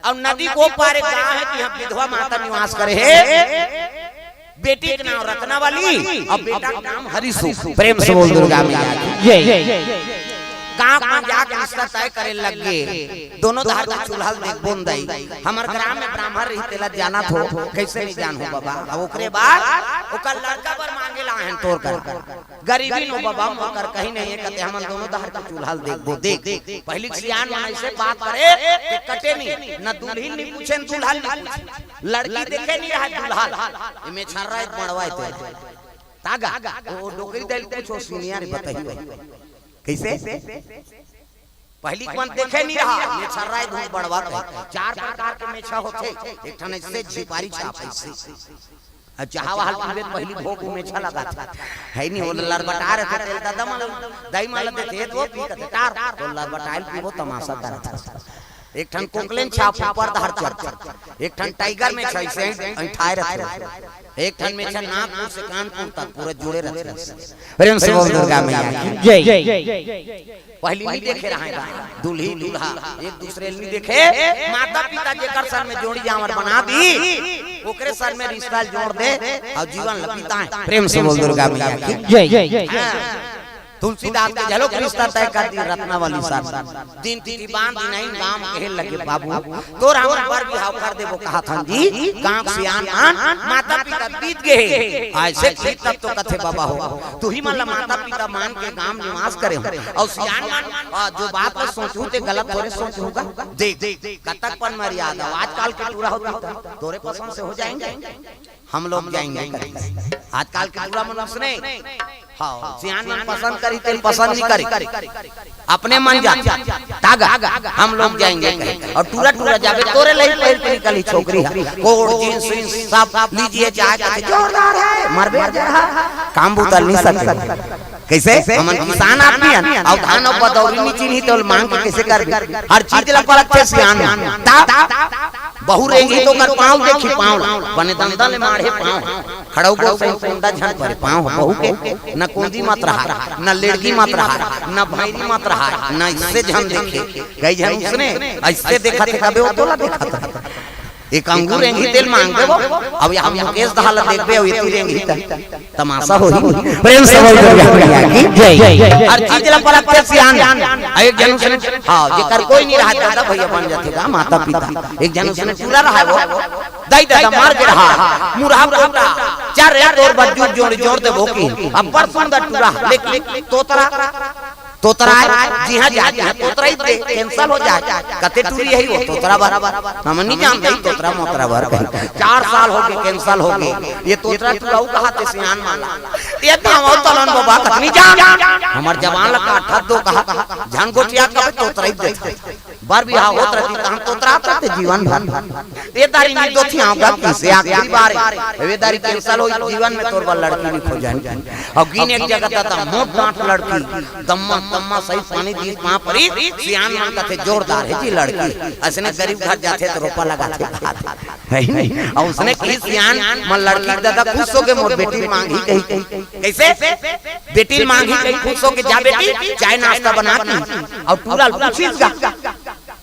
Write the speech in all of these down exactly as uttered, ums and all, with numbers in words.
अउ नदी को पार एक गांव हे, तिहां विधवा माता निवास करे हे। बेटी के नाम रत्नावली अउ बेटा के नाम हरिसुख। प्रेम से बोल दुर्गा मैया की। जय। गांव म जाके रिश्ता तय करे लग गे। दोनों धार के चूल्हा ल देखबो न दाई। हमर ग्राम में ब्राह्मण रही, तेला जानत हो, कइसे नइ जानहूं बाबा। अउ ओकरे बाद ओकर लड़का बर मांगे ला आए हन तोर कर। गरीबी नो बाबा, मोर कर कहीं नइ हे, कथे हमन दोनों धार के चूल्हा ल देखबो। देख, पहिली सियान मन अइसे बात करे, ते कटे नइ, न दुल्हिन नइ पूछे, न दूल्हा नइ पूछे। लड़की देखे नइ रहय, दूल्हा ल। एमे छर्रा एक मड़वा हे ते। तागा, ओ डोकरी दइल कुछ ओ सीनियर बताही भाई। कइसे? पहिली के मन देखे नइ रहा, मेछर्रा ए धूप बढ़वा के। चार प्रकार के मेछा होथे, एक ठन अइसे झिपारी छाप अइसे। अउ चाहा वाला पीबे त पहिली भोग मेछा लगाथे। हे नहीं, वो लरबटा रथे, तेल दादा मन, दाई मन ल देथे, तो वो पी के टार, तो लरबटाइल पीबो, तमाशा करत हे। एक ठन कोकलेन छाप ऊपर धार चढ़, एक ठन टाइगर मेछा अइसे अंठाए रथे, एक ठन मेछा नागपुर से कानपुर तक पूरा जुड़े रथे। प्रेम से बोल दुर्गा मैया की। जय। पहिली नइ देखे रहय गा, दूल्ही दूल्हा एक दूसरे ल नइ देखे। माता पिता जेकर सर में जोड़ी जांवर बना दी, ओकरे सर में रिश्ता ल जोड़ दे अउ जीवन ल बिताए। प्रेम से बोल दुर्गा मैया की। जय। हां, तुलसीदास के घलोक रिश्ता तय कर दी रत्नावली सर। दिन तिथि बांध दिन आइन गांव कहे लगे, बाबू, तोर हमर बर बिहाव कर देबो कहत हन जी। गांव के सियान मन माता पिता बीत गे हे। अइसे फिर तब तो कथे बाबा हो, तुही मन ल माता पिता मान के गांव निवास करे हो। अउ सियान मन, आ, जो बात ल सोचहूं ते गलत थोरे सोचहूं गा। देख, देख, कतक पन मर्यादा, आजकल के टूरा होती त तोरे पसंद से हो जाएंगे। हम लोग जाएंगे कहीं। आजकल के टूरा मन उसने, हां, सियान मन पसंद करी, तेल पसंद नइ करी। अपने मन जा, तागा, हम लोग जाएंगे कहीं। अउ टूरा टूरा जाबे, तोरे लही पहिर के निकली छोकरी हे। कोट, जींस, वींस सब लीजिए, चाहे कथे जोरदार हे, मरबे जरहा। काम बूता नइ सके। कइसे? हमन किसान आदमी हन, अउ धान अउ बदौरी नइ चिन्ही, त ओला मांग के कइसे करबे? हर चीज ल परखथे सियान मन। ता, बहू रेंगही त ओकर पांव देखही, पांव ल। बने दंदा ले माढ़े पांव। खड़ऊ गोसाई कोंदा झन परे पांव ह बहू के, न कोंदी मत रहा, न लेड़गी मत रहा, न भैरी मत रहा, न अइसे झन देखे। कई झन उसने अइसे देखत हे, कबे ओ तोला देखत हे। एक अंगूर रेंगही तेल मांग देबो, अब यहां मुकेश दहा ल देखबे, अब एती रेंगही त तमाशा होही। प्रेम से बोल दुर्गा मैया की जय। हर चीज ल परखथे सियान। आ एक झन उसने, हां, जेकर कोई नइ रहा, दादा भैया बन जाथे गा, माता पिता। एक झन उसने टूरा रहा वो, दाई ददा मर गे रहा, मुरहा कोटा, चार रे तोर बर जूठ जोड़, जोड़ देबो कि। अब्बड़ सुंदर टूरा, लेकिन तोतरा, तोतरा हे, जिहां जाय, तिहां तोतरा ही दे, cancel हो जाय। कते टूरी हे वो, तोतरा बर। हमन नइ जानन, तोतरा मोतरा बर। चार साल हो गे, cancel हो गे। ये तोतरा टूरा अउ कहाथे सियान मन ला। ये तो हम तलन बाबा कतनी जान। हमर जवान ला काठा दो कहा, झन गोठिया कबे तोतरा ही दे। बर बिहाव होत रहितिस, तहन तोतरात रहिते जीवन भर। ए दारी नइ दोथियां गा कइसे आखिरी बार ए। ए दारी cancel होइस, जीवन में तोर बर लड़की नइ खोजन। अउ गिन एक जगह ददा मोट डांट लड़की, दम्मा, दम्मा सही पानी दीस, वहां पर ही सियान मन कथे जोरदार हे जी लड़की। अइसने गरीब घर जाथे त रोपा लगाथे खाथे। हे नहीं? अउ उसने कही सियान मन लड़की ददा खुश होगे, मोर बेटी मांगही कही। कइसे? बेटी ल मांगही कही, खुश होके जा बेटी, चाय नाश्ता बना के। अउ टूरा ल पूछिस गा,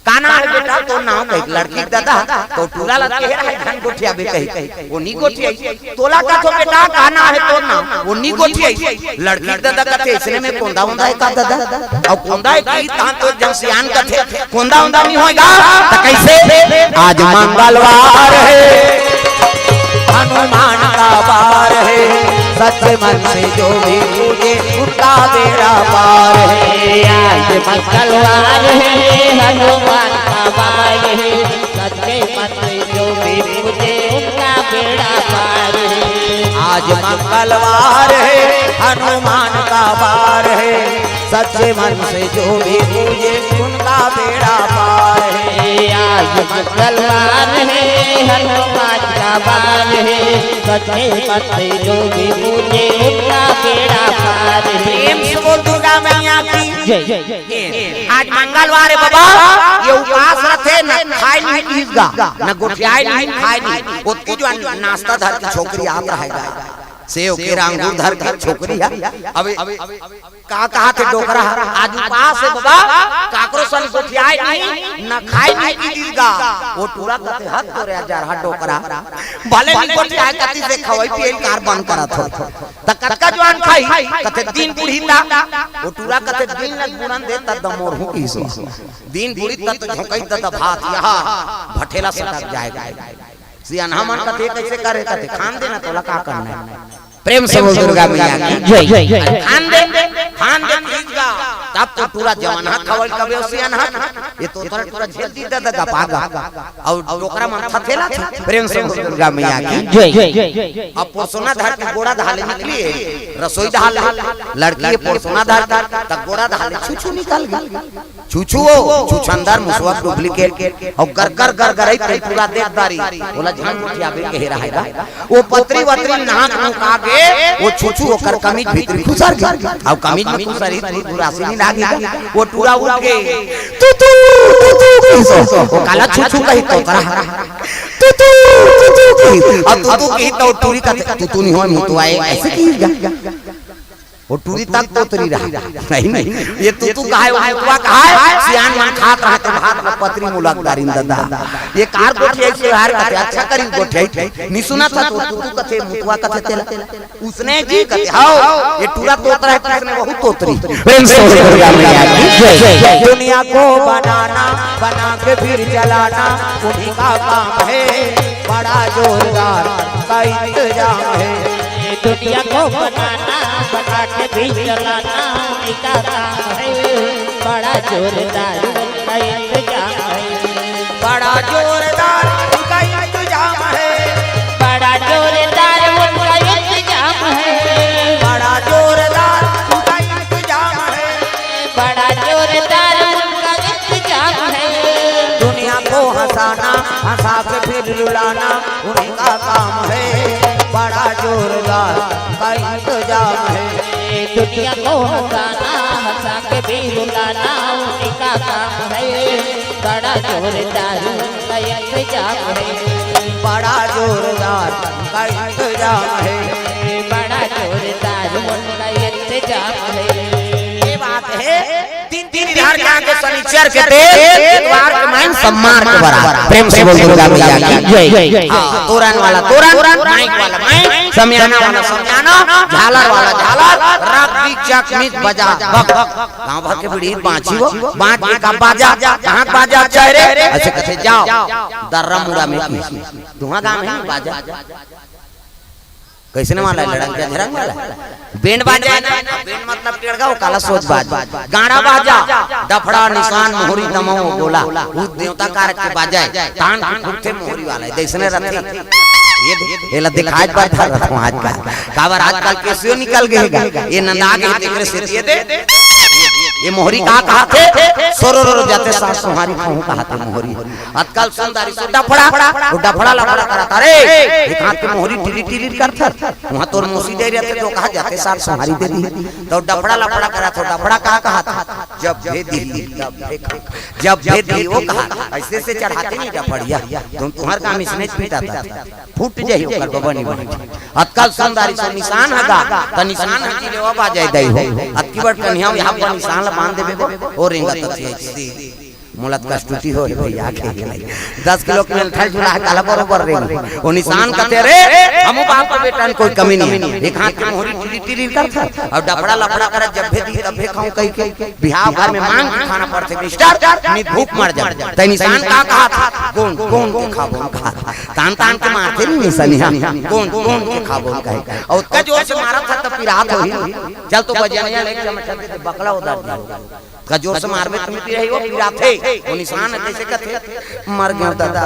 का नाम हे बेटा तोर नाम कही, लड़की ददा, त टूरा ल कहे रहे झन गोठियाबे कही, ओ नइ गोठियाइस। तोला कथों बेटा का नाम हे तोर नाम, ओ नइ गोठियाइस। लड़की ददा कथे अइसने में कोंदा ओंदा हे का ददा? अउ कोंदा हे कही तहां तो एक झन सियान कथे, कोंदा ओंदा नइ होय गा, त कइसे? आज मंगलवार हे, हनुमान का वार हे, सच्चे मन से जो भी पूजे, उनका बेड़ा पार हे। आज मंगलवार हे, हनुमान का वार हे, सच्चे मन से जो भी पूजे, उनका बेड़ा पार हे। आज मंगलवार हे, हनुमान का वार हे, सच्चे मन से जो भी पूजे, उनका बेड़ा पार हे। आज मंगलवार हे, हनुमान का वार हे, सच्चे मन से जो भी पूजे, उनका बेड़ा पार हे। प्रेम से बोल दुर्गा मैया की जय। आज मंगलवार हे बाबा, ये उपास रथे, न खाय नइ पीस गा, न गोठियाय नइ खाय नइ। ओतकी जो नाश्ता धर के छोकरी आत रहे गा। सेव, केरा, अंगूर धर के छोकरी हे। अबे का कहाथे डोकरा, आज उपास हे बाबा, काकरो संग गोठियाय नहीं, न खाय नहीं की दिल गा। वो टूरा कथे, "हद तोरे हजार हा डोकरा, भले नहीं गोठियाय कति से खवई पियई कार बंद करत हो, त कतका जुवान खाही?" कथे, "दिन बुढ़ी ता।" वो टूरा कथे, "दिन ल गुड़न दे त दमोर हूँ की सो। दिन बुढ़ी त तो झोंकई त भात यहाँ भठेला सटक जाय।" सियानहा मन कथे, "कइसे करे?" कथे, "खान देना तोला का करना हे।" प्रेम से बोल दुर्गा मैया की जय। खान दे, खान दे, ठीक बा। तब तो टूरा जवान हा खवल कबे हो सियानहा। ये तो तोरा टूरा झेल दी दादा गपा गा। अउ डोकरा मन थथेला थे। प्रेम से बोल दुर्गा मैया की जय। अब पोरसोना धर के गोड़ा धाले निकली हे, रसोई धाले, लड़की हे पोरसोना धर के, त गोड़ा धाले छुछू निकल गे। छुछू हो, छुछंदर मुसवा डुप्लीकेट, अउ गरगर गरगरई ते टूरा देख दारी, ओला झन गोठियाबे कहे रहे गा। वो पतरी वतरी नाक मुका गे, वो छुछू ओकर कमीज भीतरी खुसर गे। अउ कमीज में खुसर ही दूर दुरासी नहीं लागे गा। वो टूरा उठ गे, "तू तू, तू तू," कहिस। वो काला छुछू कही तोतरा, "तू तू, तू तू," कहिस। अब तू तू कही त टूरी कथे, "तू तू नहीं होय, मुतवा ए," अइसे कही गा। वो टूरी तक तोतरी रहा। नहीं, नहीं, ये तू तू कहाय, वो मुतवा कहाय, सियान मन खात रहा तो भात में पतरी मुलक दारिन दादा। ये कार गोठियाई से हार कथे, अच्छा करी गोठियाई। नहीं सुना था तो तू तू कथे, मुतवा कथे तेला। उसने जी कथे, "हाव, ये टूरा तोतरा हे, तो उसने बहुत तोतरी।" प्रेम से बोल दुर्गा मैया की जय। दुनिया को बनाना, बना के फिर जलाना, उन्हीं का काम है, बड़ा जोरदार का इंतजाम है। दुनिया को बनाना, बना के भी जलाना, उन्हीं का काम है, बड़ा जोरदार का इंतजाम है। बड़ा जोरदार का इंतजाम है। बड़ा जोरदार उनका इंतजाम है। बड़ा जोरदार उनका इंतजाम है। बड़ा जोरदार उनका इंतजाम है। दुनिया को हंसाना, हंसा के फिर रुलाना उनका काम है। बड़ा जोरदार का इंतजाम है। दुनिया को हंसाना, हंसा के भी रुलाना उनका काम है। बड़ा जोरदार का इंतजाम है। बड़ा जोरदार का इंतजाम है। बड़ा जोरदार उनका इंतजाम है। ये बात है, तीन, तीन इधर के आके शनिचर के दिन, इतवार के माइन सम्मान के बरात। प्रेम से बोल दुर्गा मैया की जय। हाँ, तोरन वाला तोरन, माइक वाला माइक, समियाना वाला समियाना, झालर वाला झालर, रख दी चकमिक बजा, बक, बक। गांव भर के बीड़ी बांची हो, बांच के का बाजा, कहाँ बाजा चाहे रे? अइसे कथे जाव, दर्रा मुड़ा में की। तुहा गांव हे बाजा। कइसने वाला हे? लड़ंग के झरंग वाला? बेंड बाजा हे ना? बेंड मतलब टेड़गा, वो काला सोच बाज। गाड़ा बाजा, डफड़ा, निसान, मोहरी, दमऊ, गोला। वो देवता कारक के बाजा हे। तान के फुटथे मोहरी वाला हे। जइसने रथे। ये दे-, एला दिखाए बर धर रथों आजकल। काबर आजकल केसियो निकल गे हे गा। ये नंदा गे हे, तेकरे सेती ये दे। ये मोहरी का कहाथे? सोरो रो रो जाथे सास सोहारी कहूँ कहाथे मोहरी। आजकल सुंदरी सो डफड़ा, वो डफड़ा लफड़ा करत हे रे। एक हाथ के मोहरी टिरी टिरी करथस। उहाँ तोर मौसी दे रहे थे तो कहा जाथे सास सोहारी दे दी। तो डफड़ा लफड़ा करत हो, डफड़ा का कहाथे? जब भेदी, तब भेद। जब भेदी, वो कहा, अइसे से चढ़ाथे नहीं डफड़िया। तुम, तुम्हार काम इसने पीटा था। फूट जाही ओकर बबनी बनी। आजकल सुंदरी सो निसान हगा, त निसान हगी लेवा बाजाय दई हो। अतकी बड़ कन्हिया यहाँ पर निसान ला बांध देबे गो, ओ रेंगा तथिया इसी। मोला त कष्टुति हो हे भैया, के के नहीं। दस किलो के मेंथल झुला हे, काला बरोबर रेंग। ओ निसान कथे रे, हमू बाप के बेटा में कोई कमी नहीं हे। एक हाथ के मोहरी टिरी टिरी करथा, अउ डफड़ा लफड़ा करत जब भेदी तब भे खाऊं कही के। बिहाव घर में मांग के खाना पड़थे मिस्टर, नहीं भूख मर जा। तै निसान का कहाथे? गोंड, गोंड के खाबो कहाथे। तान तान के मारथे नहीं निसनिया। गोंड, गोंड के खाबो कहे। अउ ओतका जोर से मारत हे त पिरात होही। चल तो बजनिया ले चमचा दे, बकला उधर दिया। का जोर से मारबे त मिटी रही, वो पिराथे। वो निसान हे, कइसे कथे? मर गयो दादा,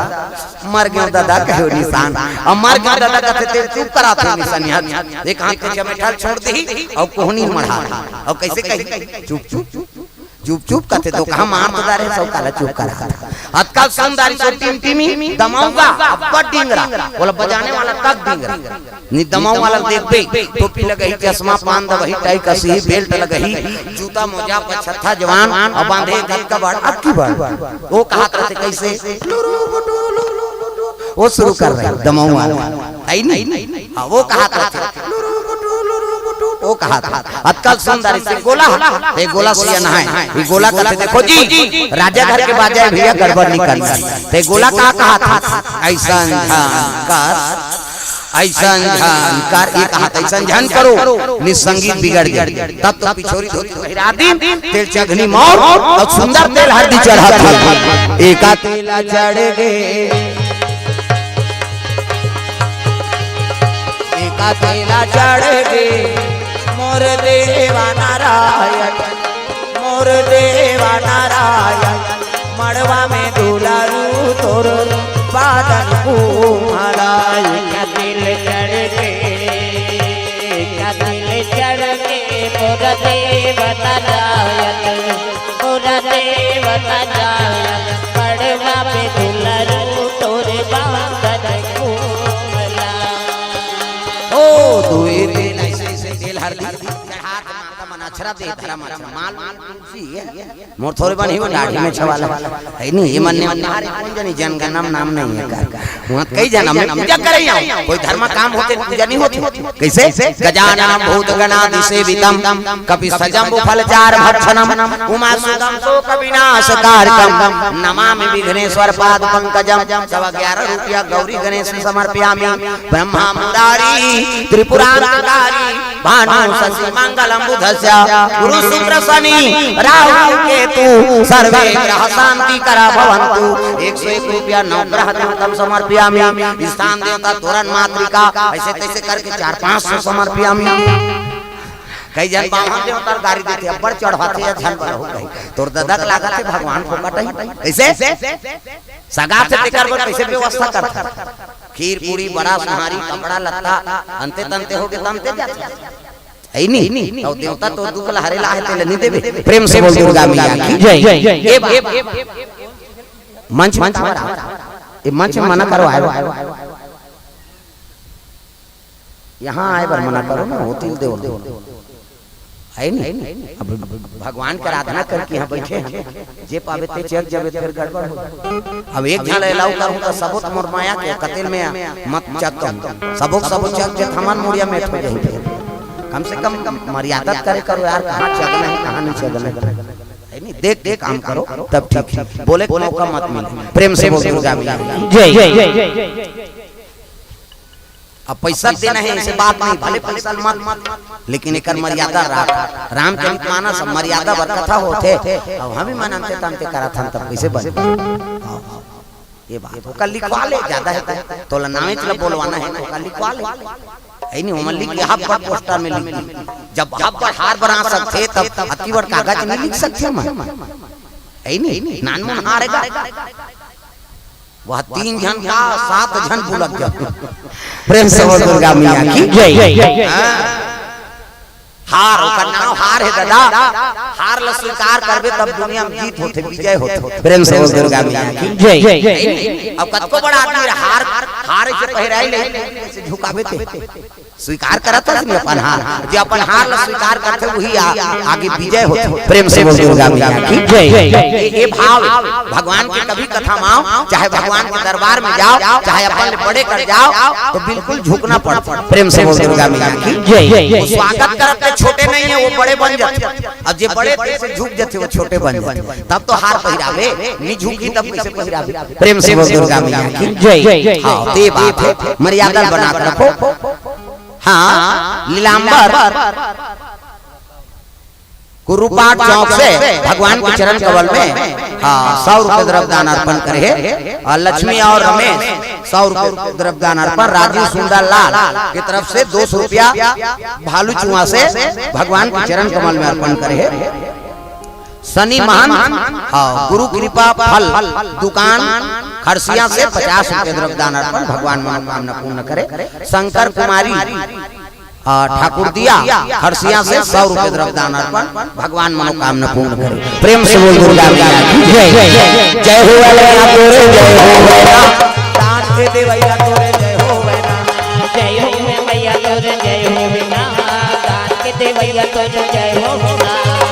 मर गयो दादा, कहे वो निसान। अब मर गयो दादा कथे, ते चुप कराथे निसनिया। एक हाथ के चमेठल छोड़ दी, अउ कोहनी मढ़ा। अउ कइसे कही? चुप, चुप, चुप। चुप चुप कथे तो कहा मार तो डारे, सब काला चुप करा। आजकल सुंदरी सो टिमटिमी, दमऊ गा, अब्बड़ डिंगरा, बोला बजाने वाला तक डिंगरा। नी दमऊ वाला देखबे, टोपी लगही, चश्मा पान दबही, टाई कसही, बेल्ट लगही, जूता मोजा पछत्था जवान, अउ बांधे गतका बड़, अक्की बड़। वो कहात रथे कइसे? वो शुरू कर रहे, दमऊ वाला। है नहीं? हाँ, वो कहात रथे। वो कहा था, अतका सुंदर इसे गोला, ते गोला सिया नहाय। ये गोला कहते, देखो जी, राजा घर के बाजा है भैया, गड़बड़ नहीं करना। ते गोला कहा, कहा था, ऐसन झन कर, ऐसन झन कर, ये कहा था, ऐसन झन करो, निसंगीत बिगड़ जाए। तब तो पिछोरी धोती पहिरा दिन, तेल चघनी मौर और सुंदर तेल हरदी चढ़ा था। एका तेला चढ़ गे, एका तेला चढ़ गे, मोर देवा नारायण, मोर देवा नारायण, मड़वा में दुलारू तोर बादल को महाराज। का दिल चढ़ के, का दिल चढ़ के, मोर देवता जायत, मोर देवता जायत, मड़वा में दुलारू तोर बादल को महाराज। ओ, दुई दिन ऐसे, ऐसे तेल हरदी चढ़ा के माता मन अछरा दे धरा माता माल। मोर थोरे बन ही वो दाढ़ी में छवाला है नहीं, ये मन ने मन हारे कौन जानी जनगणना में नाम नहीं है का। वहाँ कई जनम में पूजा करे यहाँ, कोई धर्म काम होते पूजा नहीं होती। कैसे? गजानन भूत गणादि सेवितम, कपि सजम्बु फल चार भक्षणम, उमा सुतम शोक विनाश कारकम, नमामि विघ्नेश्वर पाद पंकजम। सब ग्यारह रुपया गौरी गणेश समर्पयामि। ब्रह्मा मुरारी त्रिपुरांतकारी, भानु शशि मंगलम बुधस्य, गुरु शुक्र शनि राहु केतु, सर्वे ग्रह शांति करा भवंतु। एक सौ एक रुपया नवग्रह देवतम समर्पयामि। स्थान देवता तोरण मातृका, ऐसे तैसे करके चार पाँच सौ समर्पयामि। कई जन बामन देवता गारी देथे, अब्बड़ चढ़वाथे या झन बरहु कही। तोर ददक लागत हे भगवान फोकट ही। कैसे? सगा से तेकर बर कैसे व्यवस्था करथे? खीर, पूरी, बड़ा, सुहारी, कपड़ा, लत्ता, अंते तंते होगे, तंते जाथे। ऐ नी? तो देवता तो दुख ला हरे ला हे, तेला नी देबे। प्रेम से बोल दुर्गा मैया की जय। ए बा-, मंच, मंच पर आओ। ए मंच में मना करो, आयो। यहाँ आए बर मना करो ना, होती देव। है नी? अब भगवान के आराधना करके यहाँ बैठे हैं, जे पावे ते चेक जबे, फिर गड़बड़ हो। अब एक झन allow करूँ तो सबो तो मोर माया के कतेल में मत चेक करूँ, सबो सबो चेक जे थमन मुड़िया में हो जाए। कम से कम मर्यादा करे करो यार, कहाँ चेक नहीं, कहाँ नहीं चेक नहीं, है नी? देख देख काम करो तब ठीक है, बोले को मौका मत मिले। प्रेम से बोल दुर्गा मैया की जय। अब पैसा देना है, ऐसे बात नहीं, भले पैसा मत, लेकिन एकर मर्यादा राख। रामचरित मानस मर्यादा बर कथा होथे। अब हम ही मन अंते तंते करत हन, तब कैसे बन? ये बात ओकर लिखवा ले, ज्यादा है तो तोला नावेच ला बोलवाना है, ओकर लिखवा ले। ऐ नहीं, ओमन लिख के हब पर पोस्टर में लिख दी। जब हब पर हार बना सकथे, तब अति बड़ कागज नहीं लिख सकथे हम। ऐ नहीं, नानमुन हार है। वह तीन झन का सात झन बुलक जाथे। प्रेम से बोल दुर्गा मैया की जय। हाँ। हार, ओकर नाम हार है दादा। हार ला स्वीकार करबे तब दुनिया में जीत होथे, विजय होथे। प्रेम से बोल दुर्गा मैया की जय। अब कतको बड़ा आदमी रहे, हार, हार से पहिराई ले, से झुकाबे ते। स्वीकार करत हस नी अपन हार, जे अपन हार ला स्वीकार करथे, वही आ-, आगे विजय होथे। प्रेम से बोल दुर्गा मैया की जय। ये, ये भाव भगवान के कभी कथा में आओ, चाहे भगवान के दरबार में जाओ, चाहे अपन ले बड़े कर जाओ, तो बिल्कुल झुकना पड़ता। प्रेम से बोल दुर्गा मैया की जय। वो स्वागत करत ते छोटे नहीं है, वो बड़े बन जाते। अब जे बड़े से झुक जाते, वो छोटे बन जाते। तब तो हार पहिरावे, नहीं झुकी तब कैसे पहिरावे? प्रेम से बोल दुर्गा मैया की जय। हाँ, ते बात है, मर्यादा बना के रखो। हाँ, लीलांबर कुरुपाट चौक से भगवान के चरण कमल में, हाँ, सौ रुपये द्रव्य दान अर्पण करे हे। और लक्ष्मी और रमेश सौ रुपये द्रव्य दान अर्पण, राजू सुंदर लाल की तरफ से दो सौ रुपया भालू चुआ से भगवान के चरण कमल में अर्पण करे हे। सनी महंत, हाँ, गुरु कृपा फल दुकान खरसिया से पचास रुपये द्रव्य दान अर्पण, भगवान मनोकामना पूर्ण करे। शंकर कुमारी, आ, ठाकुर दिया खरसिया से सौ रुपये द्रव्य दान अर्पण, भगवान मनोकामना पूर्ण करे। प्रेम से बोल दुर्गा मैया की जय। जय हो अलैया तोरे, जय हो अलैया। दान के देवैया तोरे, जय हो अलैया। जय हो मैया तोरे, जय हो अलैया। दान के देवैया तोरे, जय हो अलैया।